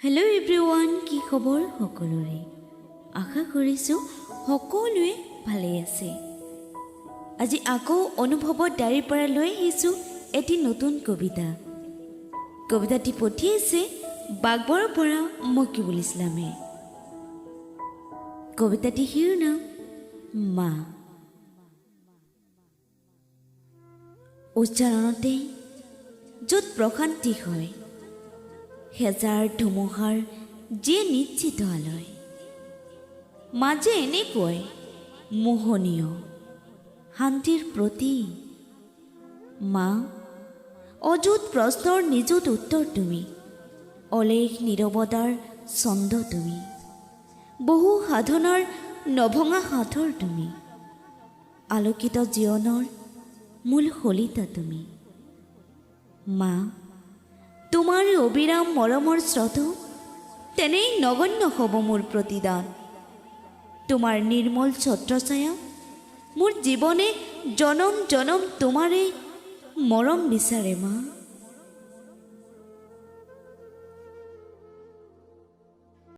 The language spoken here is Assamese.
হেল্ল' এভৰিৱান, কি খবৰ সকলোৰে? আশা কৰিছোঁ সকলোৱে ভালেই আছে। আজি আকৌ অনুভৱৰ ডায়েৰীৰ পৰা লৈ আহিছোঁ এটি নতুন কবিতা। কবিতাটি পঠিয়াইছে বাগবৰৰ পৰা মকিবুল ইছলামে। কবিতাটি শিৰোনাম মা। উচ্চাৰণতে য'ত প্ৰশান্তি হয়, হেজাৰ ধুমুহাৰ যিয়ে নিশ্চিত আলয়, মাজে এনেকুৱাই মোহনীয় শান্তিৰ প্ৰতি। মা, অযুত প্ৰশ্নৰ নিযুত উত্তৰ তুমি, অলেখ নীৰৱতাৰ ছন্দ তুমি, বহু সাধনাৰ নভঙা সাঁথৰ তুমি, আলোকিত জীৱনৰ মূল শলিতা তুমি। মা, তোমাৰ অবিৰাম মৰমৰ স্ৰোত তেনেই নগণ্য হ'ব মোৰ প্ৰতিদান। তোমাৰ নিৰ্মল ছত্ৰছায়া মোৰ জীৱনে জনম জনম তোমাৰে মৰম বিচাৰে মা।